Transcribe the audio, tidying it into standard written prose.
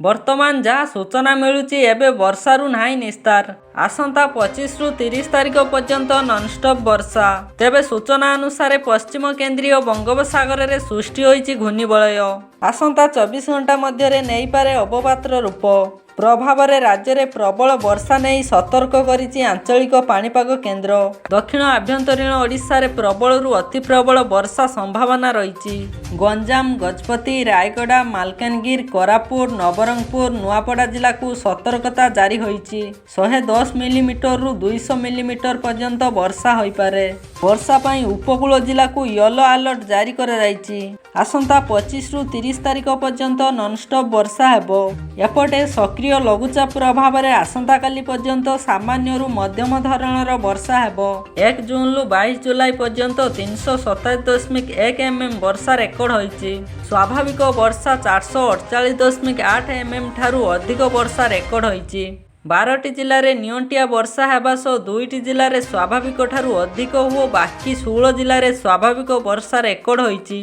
ବର୍ତ୍ତମାନ ଯାହା ସୂଚନା ମିଳୁଛି, ଏବେ ବର୍ଷାରୁ ନାହିଁ ନିସ୍ତାର। ଆସନ୍ତା 25ରୁ 30 ତାରିଖ ପର୍ଯ୍ୟନ୍ତ ନନଷ୍ଟପ୍ ବର୍ଷା। ତେବେ ସୂଚନା ଅନୁସାରେ, ପଶ୍ଚିମ କେନ୍ଦ୍ରୀୟ ବଙ୍ଗୋପସାଗରରେ ସୃଷ୍ଟି ହୋଇଛି ଘୂର୍ଣ୍ଣିବଳୟ। ଆସନ୍ତା 24 ଘଣ୍ଟା ମଧ୍ୟରେ ନେଇପାରେ ଅବପାତର ରୂପ। ପ୍ରଭାବରେ ରାଜ୍ୟରେ ପ୍ରବଳ ବର୍ଷା ନେଇ ସତର୍କ କରିଛି ଆଞ୍ଚଳିକ ପାଣିପାଗ କେନ୍ଦ୍ର। ଦକ୍ଷିଣ ଆଭ୍ୟନ୍ତରୀଣ ଓଡ଼ିଶାରେ ପ୍ରବଳରୁ ଅତି ପ୍ରବଳ ବର୍ଷା ସମ୍ଭାବନା ରହିଛି। ଗଞ୍ଜାମ, ଗଜପତି, ରାୟଗଡ଼ା, ମାଲକାନଗିରି, କୋରାପୁଟ, ନବରଙ୍ଗପୁର, ନୂଆପଡ଼ା ଜିଲ୍ଲାକୁ ସତର୍କତା ଜାରି ହୋଇଛି। 110 ମିଲିମିଟରରୁ 200 ମିଲିମିଟର ପର୍ଯ୍ୟନ୍ତ ବର୍ଷା ହୋଇପାରେ। ବର୍ଷା ପାଇଁ ଉପକୂଳ ଜିଲ୍ଲାକୁ ୟେଲୋ ଆଲର୍ଟ ଜାରି କରାଯାଇଛି। ଆସନ୍ତା 25ରୁ 30 ତାରିଖ ପର୍ଯ୍ୟନ୍ତ ନନଷ୍ଟପ୍ ବର୍ଷା ହେବ। ଏପଟେ ସକ୍ରିୟ ଲଘୁଚାପ ପ୍ରଭାବରେ ଆସନ୍ତାକାଲି ପର୍ଯ୍ୟନ୍ତ ସାମାନ୍ୟରୁ ମଧ୍ୟମ ଧରଣର ବର୍ଷା ହେବ। 1 ଜୁନରୁ 22 ଜୁଲାଇ ପର୍ଯ୍ୟନ୍ତ 327.1 ଏମ୍ଏମ୍ ବର୍ଷା ରେକର୍ଡ ହୋଇଛି। ସ୍ୱାଭାବିକ ବର୍ଷା 448.8 ଏମ୍ଏମ୍ ଠାରୁ ଅଧିକ ବର୍ଷା ରେକର୍ଡ ହୋଇଛି। 12ଟି ଜିଲ୍ଲାରେ ନିଅଣ୍ଟିଆ ବର୍ଷା ହେବା ସହ ଦୁଇଟି ଜିଲ୍ଲାରେ ସ୍ୱାଭାବିକ ଠାରୁ ଅଧିକ ଓ ବାକି 16 ଜିଲ୍ଲାରେ ସ୍ୱାଭାବିକ ବର୍ଷା ରେକର୍ଡ ହୋଇଛି।